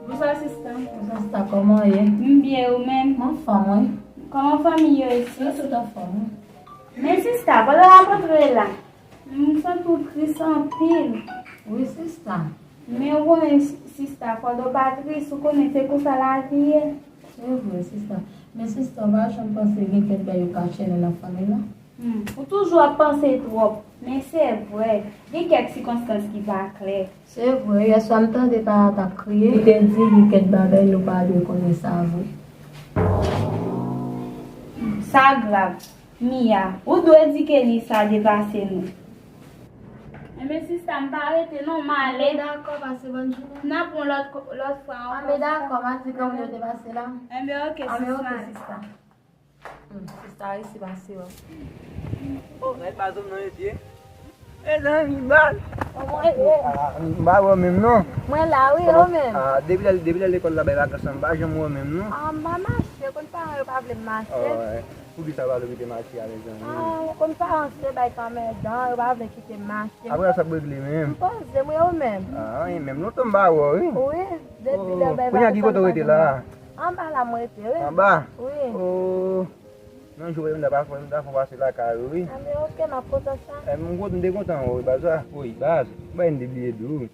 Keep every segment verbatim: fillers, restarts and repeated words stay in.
Bonswa sista. Bonswa sista, kòman w ye? M byen, ou menm? M anfòm, wi. Kòman fanmi yo isi? Yo tout anfòm, wi. Men sista, pandan w ap antre la, m santi w tris anpil. Wi sista. Men ou konnen sista, pandan w pa tris, ou konnen se konsa lavi ye. Se vre sista. Men sista, w pa janm panse gen kèk bagay yo ka atchène nan fanmi la? Hmm, ou toujou ap panse twòp, men se vre, gen kèk sikonstans ki pa klè. Se vre, yèswa m tande papa t ap kriye, li te di gen kèk bagay nou pa dwe konnen sa vre. Sa grav. Mia, ou dwe di Kenny sa depase nou. Enben sista, m pa rete non, m ale. Dakò, pase bòn jounen. N ap wè lòt ko-, lòt fwa ankò. Anben dakò, m a di granmoun yo depase la. Enben oke, sista. Anben oke, sista. Hmm, sista resi pase w. Oh, mèt pa zòm nan mesye. Mezanmi, baz. Kòman w ye? Ah, m pa wè w menm non. Mwen la wi, ou menm? Ah, depi lè, depi lè lekòl la bay vakans lan, m pa janm wè w menm non. Ah, m pa mache, konn paran yo pa vle m mache. Oh, eh. Poukisa w pa vle kite mache a, mezanmi? Ah, ou konn paran se bay k anmèdan, yo pa vle kite m mache. Apre sa, sa ap regle menm? M poze m, e ou menm? Ah, anyen menm, lontan m pa wè w wi. Wi, depi lè bay vakans lan, m pa janm wè w. Kounye a ki kote w rete la? Anba la m rete, wi. Anba? Wi. Oh. Nan jou pa m ta fè, m ta fè w pase lakay ou, wi. Anben oke, m ap kontan sa. Eh, m kontan, m te kontan wè w, baz. Wi, baz. Ou pa vin te bliye di w.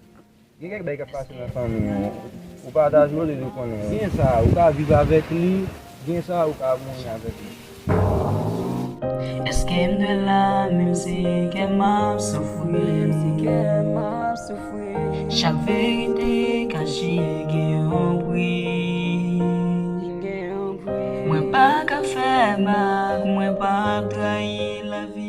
Gen kèk bagay k ap pase nan fanmi an. Ou pataje w, li di w konnen. Gen sa, ou ka viv avèk li. Gen sa, ou ka mouri avèk li. Èske m dwe la menm si kè m ap soufri? Chak verite kache gen yon pri. Mwen pa ka fè bak, mwen pa ap trayi lavi.